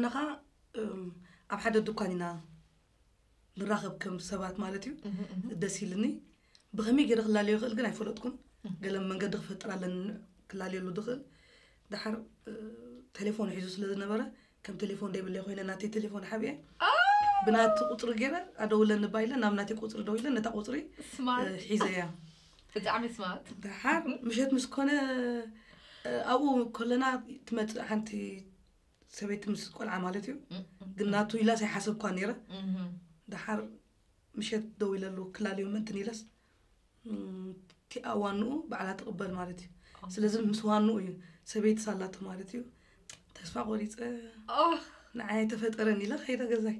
ንኻ ኣብ ሓደ ድኳን ኢና ንራኸብ ከም ሰባት ማለት እዩ። ደስ ኢልኒ። ብኸመይ ገይረ ክላለዮ ይኽእል ግን ኣይፈለጥኩን። ገለ መንገዲ ክፈጥር ኣለኒ ክላለየሉ ድኽእል። ድሓር ቴሌፎን ሒዙ ስለ ዝነበረ ከም ቴሌፎን ደይብለይ ኮይነ ናተይ ቴሌፎን ሓቢኤ ብናቲ ቁፅሪ ገይረ ኣደውለኒ ባይለ ናብ ናተይ ቁፅሪ ደው ኢለ ነታ ቁፅሪ ስማርት ሒዘያ። ብጣዕሚ ስማርት ድሓር ምሸት ምስ ኮነ ኣብኡ ከለና ትመፅእ ሓንቲ ሰበይቲ ምስ ቆልዓ ማለት እዩ። ግን ናቱ ኢላስ ኣይሓሰብኳ ነይረ። ድሓር ምሸት ደው ኢለሉ ክላለዮ ምእንትን ኢለስ እቲኣ ዋንኡ ባዕላ ትቕበል ማለት እዩ። ስለዚ ምስ ዋንኡ እዩ ሰበይቲ ሳላቶ ማለት እዩ። ተስፋ ቆሪፀ ንዓይ ተፈጠረን ኢለ ከይደ ገዛይ።